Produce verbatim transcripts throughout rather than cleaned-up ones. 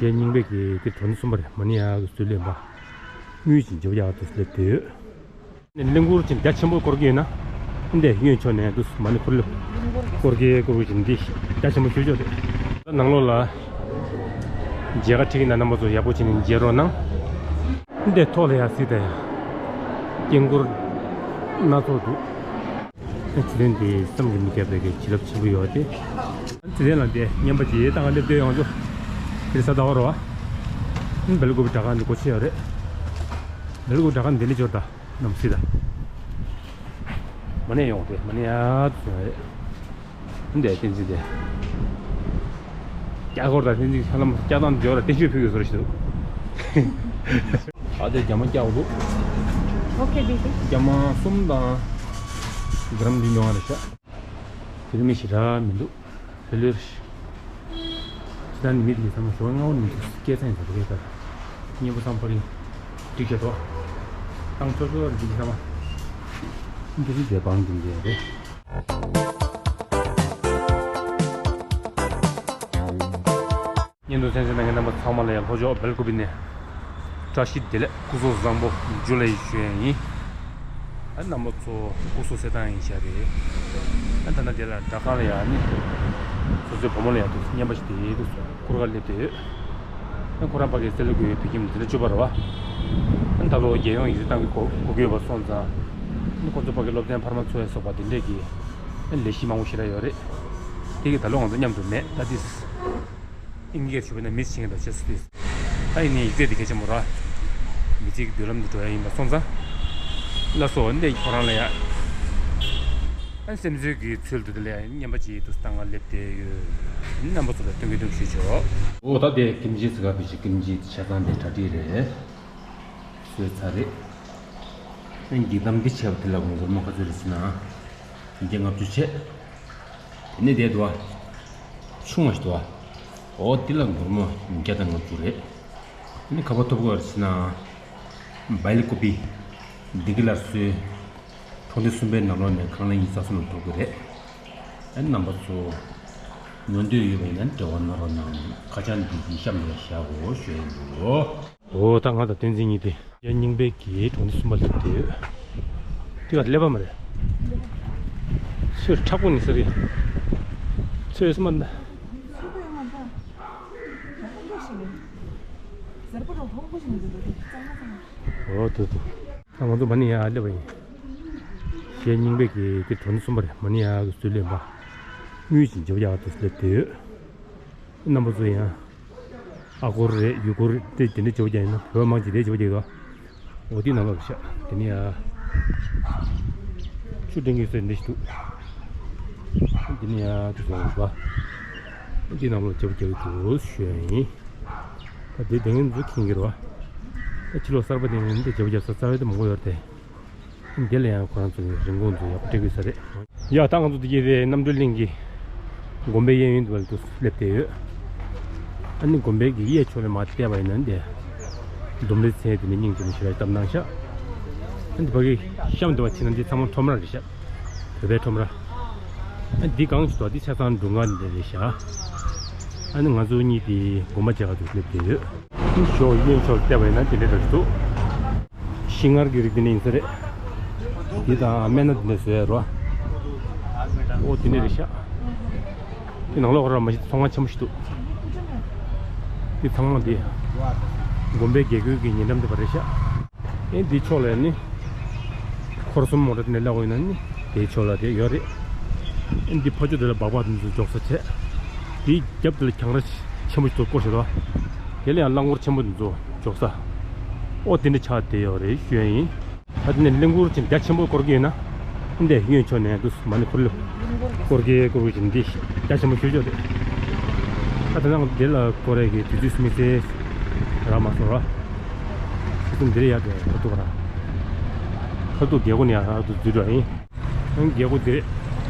རྒྱ་རྙིང་པའི་གི་དེ་གྲོང་ཚོ་གསུམ་པ་རེད། མ་ནི་ཡ་གི་སུས་ལེན་པ། དངུལ་ཅིག་འཇོག་ཡག་ཏུ་སླེབས་དུས། ནས་གླིང་སྐོར་ཅིག་རྒྱ་ཆེན་པོ་སྐོར་གྱི་ཡོད་ན། འདི་གཡོན་ཕྱོགས་ནས་འདུག་མ་ནི་ཁུར་ལུ། སྐོར་གྱི་སྐོར་བ་ཅིག་འདི་རྒྱ་ཆེན་པོ་ཞུ་ཆོག་རེད། ནང་ལོགས་ལ་མཇལ་ཁ་ཁྲིད་ཀྱི་ན་རྣམ་པ་ཚོ་ཡག་པོ་བྱས་ནས་མཇལ་རོགས་གནང་། འདི་ཐོག་ལ་ཡ་སྲིད་དེ་སྐྱེ་འཁོར་སྣ་ཚོགས་འདུག་ཚེ་ཏན་དེ་བསམ་གྱིས་མི་ཁྱབ་པའི་གི་བྱིན་རླབས་ཆེན་པོ་ཡོད་དེ། ཚེ་ཏན་ལ་དེ་བསྙེན་པ་ཅིག་བཏང་སླེབས་དུས་ཡོང་ཚོ། དེ་ས་ཟླ་བ་རོ་བ། བེལ་ཀོབ་དྲ་ཁང་འདི་སྒོ་ཕྱེ་ཡོད་རེད། བེལ་ཀོབ་དྲ་ཁང་འདི་ལས་འབྱོར་ད་ནམ་སྲིད་ད། མ་ནས་ཡོང་དེ་མ་ནས་ཡ་ཚོ་རེད། འདི་བསྟན་འཛིན་དེ། སྐྱ་འཁོར་དང་བསྟན་འཛིན་ཧ་ལམ་སྐྱ་དང་འབྱོར་ལ་བསྟན་བཅོས་ཕུལ་དགོས་ཟེར་ཞུ། ཨ་དེ་རྒྱ་མ་སྐྱ་འོ་འདུག Okay, baby. རྒྱ་མ་གསུམ་དང་གི་རམ་འདི་ཉོ་བ་རེད་ཤག་དེ་རིང་མི་ཞེ་དྲག་མི་འདུག་ལྷོད་ལྷོད་རེད། ཕྱི་ནང་མི་དེ་ཚང་མ་ཞོགས་སྔ་བོ་ནས་འདུག་སྐད་ཆ་ཡིན་ཟེར་བ་སྐད་ཆ། སྙན་པོ་བསམ་པ་རིང་། འགྲིག་བྱེད་དོ། ཏང་ཚོ་ཚོ་འདི་ཚང་མ། འདི་རིགས་དེ་བང་འདི་འདི་རེད། བརྙན་ཐུང་གསན་གཟིགས་གནང་མཁན་རྣམ་པ་ཚང་མ་ལ་ཡང་ལྷོ་ཕྱོགས་སྦེལ་ཀོབ་ནས་བཀྲ་ཤིས་བདེ་ལེགས་སྐུ་གཟུགས་བཟང་པོ་ཇུ་ལེ་ཞུ་ཡས་ཡིན། ཨ་རྣམ་པ་ཚོ་སྐུ་གཟུགས་གསལ་ཐང་ཡིན་ཤག་རེད། ཨ་ད་ནང་དེ་ལ་དྲ་ཁང་ལ་ཡང་ནི་སོ་སོའི་བུ་མོ་ལ་ཡང་དུ་བརྙན་པ་ཞིག་དེ་དུ་སྐུར་ག་སླེབས་ཏེ་ཡོད། ཨ་ཁོ་རང་ཕ་གི་སེ་ལ་ཀུའི་བོད་ཁྱིམ་འཛིན་གྲྭ་བཅུ་པ་རེད་བ། ཨ་ད་ལོ་རྒྱལ་ཡོངས་ཡིག་རྩིས་ཏང་གི་གོ་གོ་སྐབས་སོང་ཙང་། ཨ་ཁོ་ཚོ་ཕ་གི་སློབ་ཚན་འཕར་མ་ཚོ་ཡ་སོགས་པ་དེ་འདྲས་ཀྱི་ཨ་ལས་གཞི་མང་པོ་ཞེ་དྲག་ཡོད་རེད། དེ་གི་ད་ལོ་ང་ཚོ་མཉམ་དུ་མེད་ད་དིས། ཨིན་སྐད་ཞུ་བ་ན་མི་ཆེན་དང་ཆེ་སུ་དུས། ད་ཡིན་ནའི་ཡིག་ཚད་དེ་གལ་ཆེན་པོ་ར། མི་ཚེ་གི་མདུན་ལམ་དུ་འགྲོ་ཡ་ཡིན་པ་སོང་ཙང་། ལ་སོ་འདི་ཁོ་རང་ལ་ཡ། ཨ་སེམས་གསོའི་གི་ཚུལ་དུ་དེ་ལ་ཡ་བརྙན་པ་ཅིག་ཏུ་བཏང་ག་སླེབས་བསྡད་ཡོད། རྣམ་པ་ཚོ་ལ་སྟོན་གི་འདུག་ཞུས་ཆོག་འོ་ད་དེ་ཀིམ་ཅི་ཟི་ག་བི་ཅི་ཀིམ་ཅི་ཆ་ཚང་དེ་གྲ་སྒྲིག་རེད། བཟོས་ཚར་རེད། ཨ་འགྱིག་དམ་འདི་བྱས་པ་དེ་ལ་ངོ་སྒོར་མོ་ག་ཚོད་རེད་ཟེར་ན། བརྒྱ་ལྔ་བཅུ་བྱས། དེ་ནས་དེ་འདུག་བ། ཆུང་བ་ཞིག་འདུག་བ། འོ་དེ་ལ་སྒོར་མོ་བརྒྱ་དང་ལྔ་བཅུ་རེད། ཨ་ནི་ག་པར་ཐོབ་དགོས་རེད་ཟེར་ན། སྦེལ་ཀོབ་པི། བདེ་སྐྱིད་སླར་གསོའི་གྲོང་སྡེ་གསུམ་པའི་ནང་ལོགས་ནས་ཁང་གླ་ཉི་ཤུ་རྩ་གསུམ་ལ་ཐོབ་དགོས་རེད། ཨ་ནི་རྣམ་པ་ཚོ་ཉོ་འདོད་ཡོད་པ་ཡིན་ན་འབྲེལ་བ་གནང་རོགས་གནང་། ཁ་བྱང་འདི་གི་གཤམ་ལ་བཞག་དགོས་ཞུ་ཡིན་འདུག་འོ་ད་ང་དང་བསྟན་འཛིན་གཉིས་དེ་རྒྱ་རྙིང་པའི་གི་གྲོང་སྡེ་གསུམ་པ་སླེབས་བསྡད་ཡོད། དེ་ག་ཀླད་པ་མ་རེད། ཚོས་མཁྲེགས་པོ་ནི་ས་རེད། ཚོས་སུ་མ་འདའ། འོ་དེ་དེ། ང་ཚོ་མ་ནི་ཡ་སླེབས་པ་ཡིན། རྒྱ་རྙིང་པའི་གི་དེ་གྲོང་སྡེ་གསུམ་པ་རེད། མ་ནི་ཡ་གི་སུས་ལེན་པ། དངུལ་ཅིག་འཇོག་ཡག་ཏུ་སླེབས་བསྡད་ཡོད། རྣམ་པ་ཚོ་ཡང་། ཨ་སྒོར་རེད་ཡུ་སྒོར་རེད་དེ་དེ་འདྲ་འཇོག་རྒྱག་ཡིན་ན་བོད་མང་ཅིག་དེ་འཇོག་རྒྱག་གི། འོ་དེ་ནང་ལོགས་ཤག་དེ་ནས་ཡ། ཆུ་འདྲེན་གྱི་སོས་འདི་ཞིག་འདུག་དེ་ནས་ཡ་དེ་ཚོ་འོ་པ། དེ་ནང་ལོགས་འཇོག་རྒྱག་གི་འདུག་ཞུ་ཡ་ཡིན། ད་དེ་དེ་ངན་འཛུགས་མཁན་གྱི་རེད་བ། ད་ཕྱི་ལོགས་གསར་པ་དེ་ངན་འདི་འཇོག་རྒྱག་ས་རྩ་བའི་དེ་མང་པོ་ཡོད་རེད་དེ། འདི་ལ་ཡང་ཁོ་རང་ཚོ་ནས་རིན་གོང་ཚོ་ཡག་པོ་སྤྲད་དགོས་ས་རེད། ཡ་ད་ང་ཚོ་འདི་གའི་རེད་རྣམ་གྲོལ་གླིང་གི་དགོན་པའི་གཡས་གཡོན་དུ་སླེབས་བསྡད་ཡོད། ཨ་ནི་དགོན་པའི་གི་གཡས་ཕྱོགས་ལ་མར་བལྟས་པ་ཡིན་ན་འདི། ལྡུམ་རའི་ཚལ་དེ་ནས་སྙིང་རྗེ་མོ་ཞེ་དྲག་བཏབ་གནང་ཤག་ཨ་ནི་ཕ་གི་གཤམ་དུ་བ་ཕྱིན་ན་འདི་ཚང་མ་ཁྲོམ་ར་རེད་ཤག་བོད་པའི་ཁྲོམ་ར། ཨ་འདི་གང་ཞིག་འདུག་འདི་ཆ་ཚང་འབྲུ་ཁང་འདི་རེད་ཤག་ཨ་ནི་ང་ཚོ་གཉིས་དེ་དགོན་པ་མཇལ་ཁ་དུ་སླེབས་བསྡད་ཡོད། ཨ་ནི་ཞོགས་གཡོན་ཕྱོགས་ལ་བལྟས་པ་ཡིན་ན་དེ་འདྲ་རེད་འདུག་ཤིང་མངར་གྱི་རིགས་འདི་ནས་ཡིན་ས་རེད། འདི་དང་སྨན་སྣ་འདི་ནས་བཟོས་ཡ་རོ། ཨོ་འདི་ནས་རེད་ཤག་འདི་ནང་ལོགས་ར་མ་གཞི་ཚོང་ཁང་ཆེན་པོ་ཞིག་འདུག་འདི་ཚང་མ་འདི། དགོན་པའི་དགེ་སྐོས་ཀྱི་ཉེ་འགྲམ་འདི་པ་རེད་ཤག་ཨེ་འདི་ཕྱོགས་ལ་ནི། འཁོར་གསུམ་མོ་ཊ་འདི་ནས་སླེབས་ཡོད་ན་ནི་དེའི་ཕྱོགས་ལ་དེ་ཡོད་རེད། ཨེ་འདི་ཕ་ཆུ་དེ་ལ་སྦག་སྦག་འདི་ཚོ་འཇོག་ས་བྱས། དེའི་རྒྱབ་དེ་ལ་གྱང་ར་ཆེན་པོ་ཞིག་ཏུ་བརྐོས་བཞག་འདུག་དེ་ལ་ཡང་རླངས་འཁོར་ཆེན་པོ་འདི་ཚོ་འཇོག་ས། ཨོ་དེ་འདྲ་ཆགས་བསྡད་ཡོད་རེད་ཞུ་ཡ་ཡིན། ད་དེ་ནས་གླིང་སྐོར་ཅིག་རྒྱ་ཆེན་པོ་སྐོར་གྱི་ཡོད་ན། འདི་གཡོན་ཕྱོགས་ནས་འདུག་མ་ནི་ཁུར་ལུ། སྐོར་གྱི་སྐོར་བ་ཅིག་འདི་རྒྱ་ཆེན་པོ་ཞུ་ཆོག་དེ། ད་དེ་ནང་འདི་ལ་སྐོར་ཡ་གི་དུས་ཚོད་སྨིན་སེ་རག་མ་སོང་ར། ཁ་ཐུག་འདིར་ཡར་འགྲོ་ཁ་ཐུག་ར། ཁ་ཐུག་རྒྱལ་སྒོ་ནས་ཡར་རག་ཏུ་འཛུལ་འགྲོ་ཡིན། རྒྱལ་སྒོ་འདིར་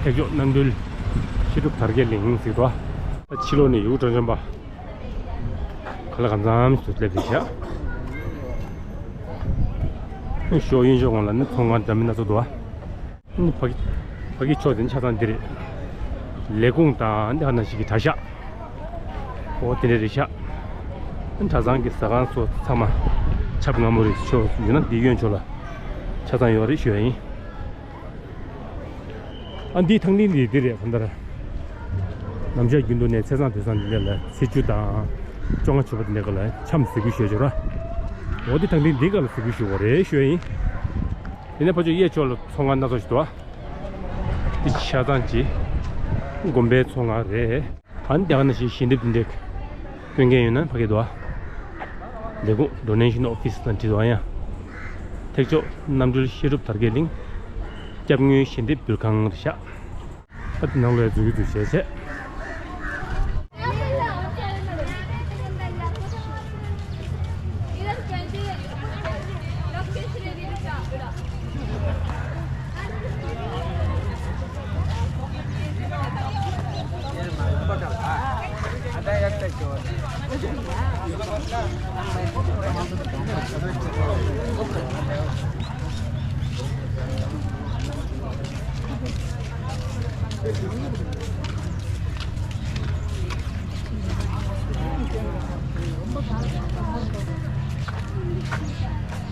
ཐེག་མཆོག་རྣམ་གྲོལ་ཤེས་སྒྲུབ་དར་རྒྱས་གླིང་ཟེར་དོ། ཕྱི་ལོགས་ནས་ཡུལ་གྲོང་འཇམ་པ། ག་ལ་གང་འཚམ་ཞིག་སླེབས་ཏེ་བཞག་ཤོག་གཡོན་ཕྱོགས་ངོས་ལ་ནི་ཚོང་ཁང་འདྲ་མིན་སྣ་ཚོགས་འདུག་ཨ། ནི་ཕ་གི་ཕ་གི་ཕྱོགས་དེ་ནི་ཆ་ཚང་འདི་རེད། ལས་ཁུངས་དང་འདི་ཧ་ན་ཞིག་གི་གྲྭ་ཤག་འོ་དེ་འདྲ་རེད་ཤག་གྲྭ་ཚང་གི་ཟ་ཁང་སོགས་ཚང་མ་ཆབ་མངར་མོ་རེད། ཆོག་ཡིན་ན་འདི་གཡོན་ཕྱོགས་ལ་ཆ་ཚང་ཡོད་རེད་ཞུ་ཡ་ཡིན། ཨ་འདི་ཐང་ལིང་འདི་འདི་རེད། གང་ལྟར་ནམ་ཞག་རྒྱུན་དུ་ནས་ཚེས་བཟང་དུས་བཟང་འདི་འདྲ་ལ་ཚེས་བཅུ་དང་བཅོ་ལྔ་བཅུ་པ་འདི་འདྲ་ག་ལ་འཆམ་ཟེར་གི་ཞུ་ཆོག་ར། འོ་འདི་ཐང་ལིང་འདི་ག་ལ་ཟེར་གི་ཞུ་བ་རེད་ཞུ་ཡ་ཡིན། དེ་ནས་ཕ་ཆོས་གཡས་ཕྱོགས་ལ་ཚོང་ཁང་སྣ་ཚོགས་ཤིག་འདུག་ཨ། འདི་ཆ་ཚང་གི་དགོན་པའི་ཚོང་ཁང་རེད། ཨ་ནི་དེ་ག་ནང་བཞིན་ཞལ་འདེབས་འདི་འདྲ་སྟོན་མཁན་ཡོད་ན་ཕ་གི་འདུག་ཨ། ལས་ཁུངས་Donation Office ལ་འབྲི་འདུག་ཨ། ཡང་ཐེག་མཆོག་རྣམ་གྲོལ་བཤད་སྒྲུབ་དར་རྒྱས་གླིང་། སྐྱབས་དངོས་ཞལ་འདེབས་འབུལ་ཁང་རེད་ཤག་ཨ་དེ་ནང་ལོགས་འཛུལ་གྱི་འདུག་བྱས་བྱས།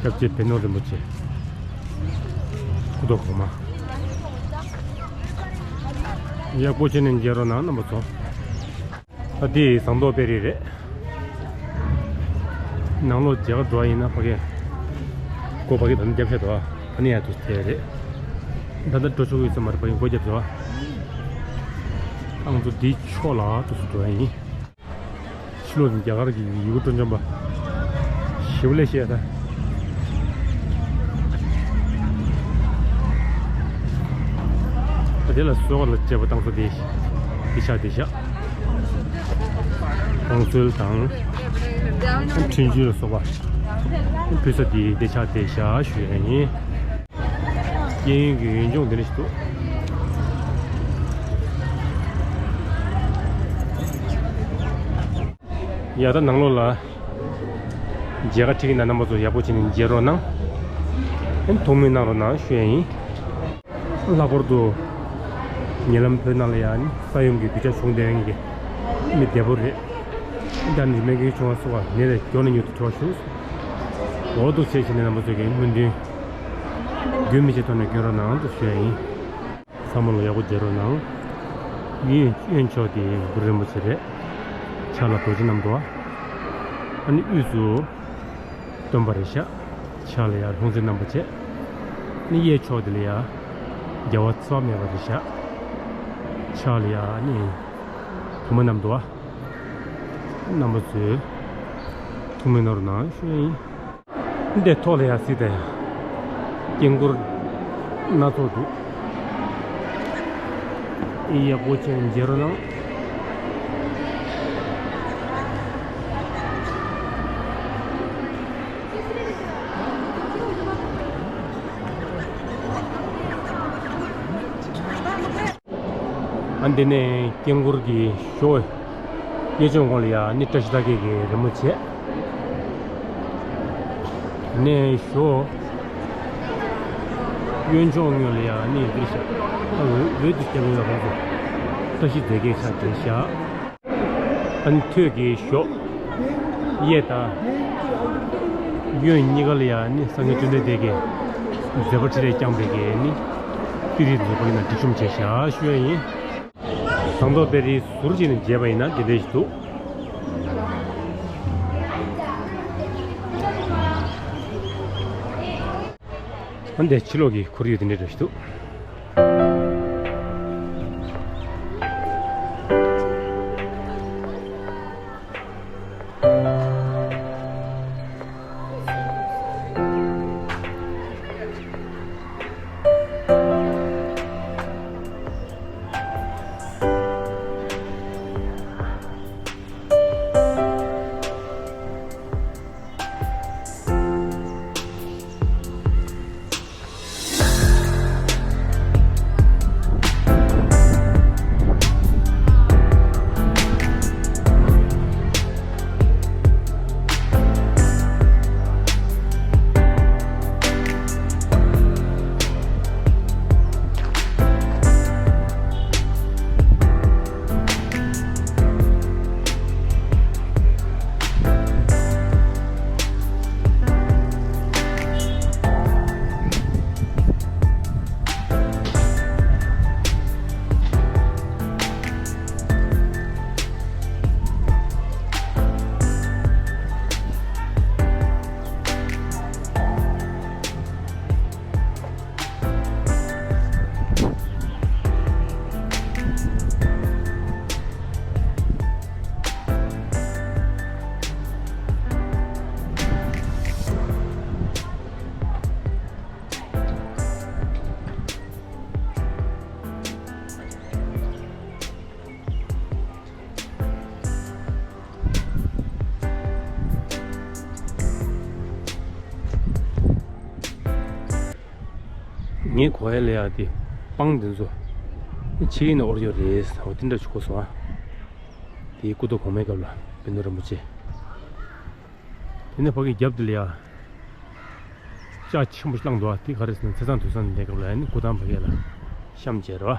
སྐྱབས་རྗེ་བེར་ནོར་རིན་པོ་ཆེ། སྐུ་ཐོག་གོང་མ། ཡག་པོ་བྱས་ནས་མཇལ་རོགས་གནང་རྣམ་པ་ཚོ། ཨ་འདི་ཟངས་མདོག་དཔལ་རི་རེད། ནང་ལོགས་མཇལ་ཁ་འགྲོ་བ་ཡིན་ན་ཕ་གི་སྒོ་ཕ་གི་ད་ནི་རྒྱབ་ཤ་འདུག་ཨ། ཨ་ནི་ཡར་དུ་དེ་རེད། ད་ལྟ་འགྲོ་ཆོག་གི་ཡོད་ས་མ་རེད། ཕ་གི་སྒོ་རྒྱབ་འདུག་ཨ། ཨང་ཚོ་འདི་ཕྱོགས་ལ་དུ་སུ་འགྲོ་ཡ་ཡིན། ཕྱི་ལོགས་ནས་རྒྱ་གར་གྱི་ཡུལ་གྲུ་འཇོམས་པ་ཞེ་པོ་ལས་བཤད་ད། དེ་ལ་གསོལ་བ་ལ་བཅས་པ་བཏང་ས་དེ་དེ་ཆགས་དེ་བཞག་བང་སོའི་དང་། ཁྲུན་ཆུན་ལ་སོགས་པ་ཕུལ་ས་དེ་དེ་ཆགས་དེ་བཞག་ཞུ་ཡ་ཡིན། སྐྱེས་ཡུལ་གྱི་ཡུལ་ལྗོངས་འདི་འདྲ་ཞིག་འདུག་ཡ་ད་ནང་ལོགས་ལ་མཇལ་ཁ་ཁྲིད་ཀྱི་ན་རྣམ་པ་ཚོ་ཡག་པོ་བྱས་ནས་མཇལ་རོགས་གནང་། ཨེ་ཐུགས་སྨོན་གནང་རོགས་གནང་ཞུ་ཡ་ཡིན། ལྷག་པར་དུ་ཉེ་ལམ་བོད་ནང་ལ་ཡང་ས་ཡོམ་གྱི་གདུལ་བྱ་བྱུང་བསྡད་མཁན་གྱི་མི་བདེ་པོ་རེད། ད་ནི་རྨས་སྐྱོན་བྱུང་བ་སོགས་ནད་ལས་མགྱོགས་ནས་མྱུར་དུ་གྲོལ་ཞུ། འོ་འདུག་བྱས་བྱས་ནས་རྣམ་པ་ཚོ་གི་སྨོན་འདུན་རྒྱུན་མི་ཆད་ཐོག་ནས་སྐྱོན་རོགས་གནང་དུ་ཞུ་ཡ་ཡིན། ཚང་མ་ལ་ཡག་པོ་མཇལ་རོགས་གནང་། གཡོན་གཡོན་ཕྱོགས་དེ་གུ་རུ་རིན་པོ་ཆེ་རེད། ཕྱག་ལ་རྡོ་རྗེ་བསྣམས་འདུག་ཨ་ནི་དབུས་སུ་སྟོན་པ་རེད་ཤག་ཕྱག་ལ་ཡར་ལྷུང་བཟེད་བསྣམས་པ་བྱས། ནི་གཡས་ཕྱོགས་དེ་ལ་ཡར་རྒྱལ་བ་ཚེ་དཔག་མེད་པ་རེད་ཤག་ཕྱག་ལ་ཡར་ནི་དུ་མ་བསྣམས་འདུག་ཨ། རྣམ་པ་ཚོས་ཐུགས་སྨོན་གནང་རོགས་གནང་ཞུ་ཡ་ཡིན། འདི་ཐོག་ལ་ཡར་གཟིགས་དང་། ཡ་སྐྱེ་འཁོར་སྣ་ཚོགས་འདུག་ཡག་པོ་བྱས་མཇལ་རོགས་གནང་། ཨ་འདི་ནས་དཀྱིལ་འཁོར་གྱི་ཞོ། གཡས་ཕྱོགས་ངོས་ལ་ཡ་ནི་བཀྲ་ཤིས་རྟགས་བརྒྱད་ཀྱི་རི་མོ་བྱས། ནས་ཞོ། གཡོན་ཕྱོགས་ངོས་ལ་ཡ་ནི་འདིར་བཞག་འོད་འོད་དུ་བརྒྱབ་ཡོད་པ་རེད། བཀྲ་ཤིས་རྫས་བརྒྱད་ཆགས་བསྡད་བཞག་ཨ་ནི་ཐོད་ཀྱི་ཞོ། གཡས་དང་། གཡོན་གཉིས་ཀ་ལ་ཡ་ནི་སངས་རྒྱས་བཅོམ་ལྡན་འདས་ཀྱིས་མཛད་པ་འཕྲིན་ལས་བསྐྱངས་པའི་གི་ནི་ཏི་རིའི་མཛོད་པ་ཡིན་ན་སྒྲིག་གཤོམ་བྱས་བཞག་ཞུ་ཡ་ཡིན། ཟངས་མདོག་དཔལ་རིའི་ཟུར་གཅིག་ནས་མཇལ་བ་ཡིན་ན་འདི་འདྲ་ཞིག་འདུག་ཨ་འདི་ཕྱི་ལོགས་ཀྱི་ཁོར་ཡུག་འདི་འདྲ་ཞིག་འདུག་ངས་གོ་ཡ་ལ་ཡ་དེ་སྤང་དེ་ཚོ་ཕྱི་ཡིན་ན་ཨོར་ཡོད་རེད། འོ་དེ་འདྲ་ཞིག་གོ་སོང་ཨ། དེའི་སྐུ་ཐོག་གོང་མའི་སྐབས་ལ་པཎ་གྲུབ་རིན་པོ་ཆེ། དེ་ནས་ཕ་གི་རྒྱབ་དེ་ལ་ཡ་ལྕགས་ཆེན་པོ་ཞིག་བསླངས་འདུག་ཨ། དེ་ག་རེ་ཟེར་ན་ཚེས་བཟང་དུས་བཟང་དེ་སྐབས་ལ་ཡ་ནི་སྐུ་ཐང་ཕ་གི་ལ་བཤམས་བྱས་རོ།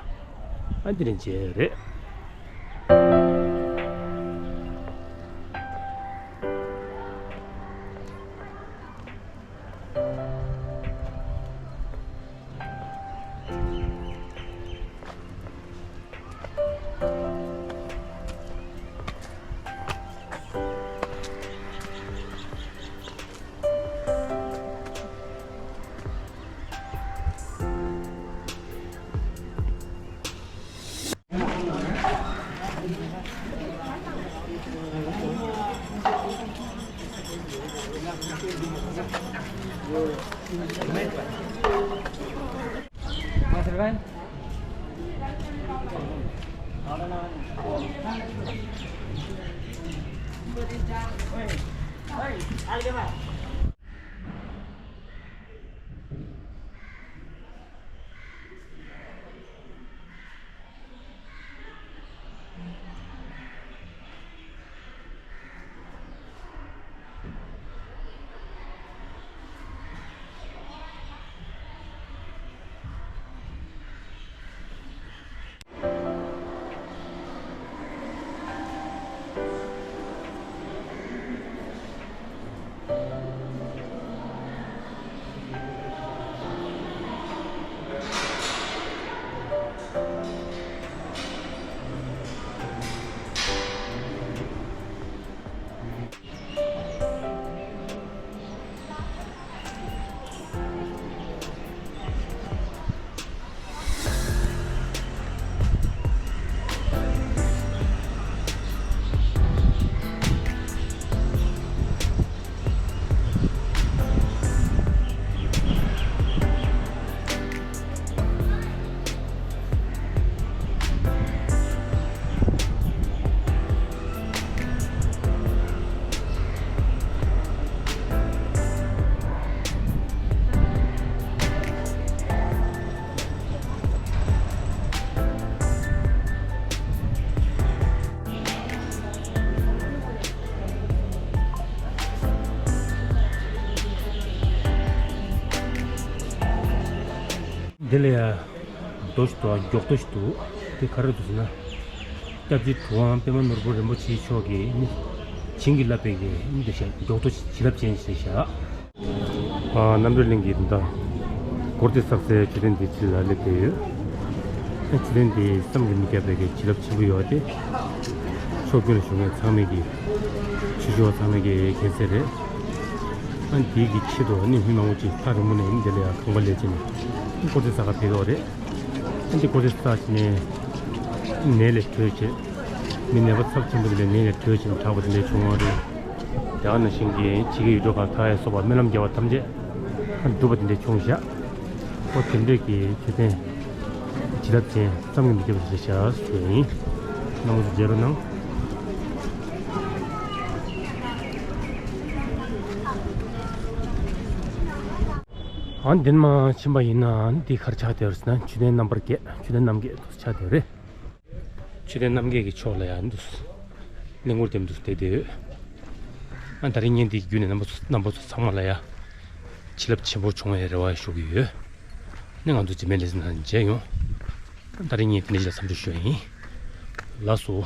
ཨ་དེ་རིང་བྱས་རེད། འདི་ལ་ཡ་རྡོ་ཞིག་འདུག་མགྱོགས་རྡོ་ཞིག་འདུག་དེ་ག་རེ་འདུག་ཟེར་ན། སྐྱབས་རྗེ་གྲུབ་དབང་པདྨ་ནོར་བུ་རིན་པོ་ཆེ་མཆོག་གིས་ནི་བྱིན་གྱིས་བརླབས་པའི་གི་འདི་བཞག་མགྱོགས་རྡོ་བྱིན་རླབས་ཅན་ཞེས་བཞག་ཨ། རྣམ་གྲོལ་གླིང་གི་ད་སྒོར་རྩེ་བསགས་སའི་མཆོད་རྟེན་འདི་ཕྱི་ལ་སླེབས་བསྡད་ཡོད། མཆོད་རྟེན་འདི་བསམ་གྱིས་མི་ཁྱབ་པའི་གི་བྱིན་རླབས་ཆེན་པོ་ཡོད་དེ། ཕྱོགས་ཀུན་ལ་བཞུགས་མཁན་ཚང་མས་ཀྱི་ཆོས་ཞུ་བ་ཚང་མས་ཀྱི་མཁྱེན་གསལ་རེད། ཨ་འདི་གི་ཆེད་དུ་ནི་མི་མང་པོ་ཅིག་ཐག་རིང་པོ་ནས་ཡིན་འདི་ལ་ཡང་ཁང་པ་ལས་ཕྱིན་ནས་སྒོར་རྩེ་བསགས་ག་ཕེབས་ཡོད་རེད། ཨ་འདི་སྒོར་རྩེ་བསགས་ནས་ནད་ལས་གྲོལ་བྱས། མི་ནད་པ་ཚབས་ཆེན་པོ་དེ་ལས་ནད་ལས་གྲོལ་ཕྱིན་དྲག་པ་དེ་འདྲའི་བྱུང་བ་རེད། དེ་ག་ནང་བཞིན་གྱི་ཕྱི་རྒྱལ་ཡུལ་གྲུ་ཁག་མཐའ་ཡས་སོགས་པ་སྨོན་ལམ་རྒྱབ་པ་ཐམས་ཅད་འགྲུབ་པ་དེ་འདྲའི་བྱུང་བཞག་ཨོ་དེ་འདྲའི་གི་མཆོད་རྟེན་བྱིན་རླབས་ཅན་བསམ་གྱིས་མི་ཁྱབ་པ་ཞིག་རེད་ཤག་ཟེར་ཡིན། རྣམ་པ་ཚོ་མཇལ་རོགས་གནང་། ཨ་འདིར་མ་ཕྱིན་པ་ཡིན་ན་འདི་ག་རེ་ཆགས་བསྡད་ཡོད་ཟེར་ན་མཆོད་རྟེན་རྣམ་པར་རྒྱལ། མཆོད་རྟེན་རྣམ་རྒྱལ་དུ་ཆགས་བསྡད་ཡོད་རེད། མཆོད་རྟེན་རྣམ་རྒྱལ་གྱི་ཕྱོགས་ལ་ཡང་འདུག་སེ་གླིང་སྐོར་འདེམས་འདུག་སེ་བསྡད་བསྡད་ཡོད། ཨ་ད་རིང་བརྙན་འདི་བརྒྱུད་ནས་རྣམ་པ་ཚོ་རྣམ་པ་ཚོ་ཚང་མ་ལ་ཡང་བྱིན་རླབས་ཆེན་པོ་བྱུང་བའི་རེ་བ་ཞུ་གི་ཡོད། ནི་ང་ཚོ་རྗེས་མའི་ལེ་ཚན་ནང་མཇལ་ཡོང་། ཨ་ད་རིང་བརྙན་འདི་འདྲ་ཞིག་ལ་མཚམས་འཇོག་ཞུ་ཡ་ཡིན། ལགས་སོ།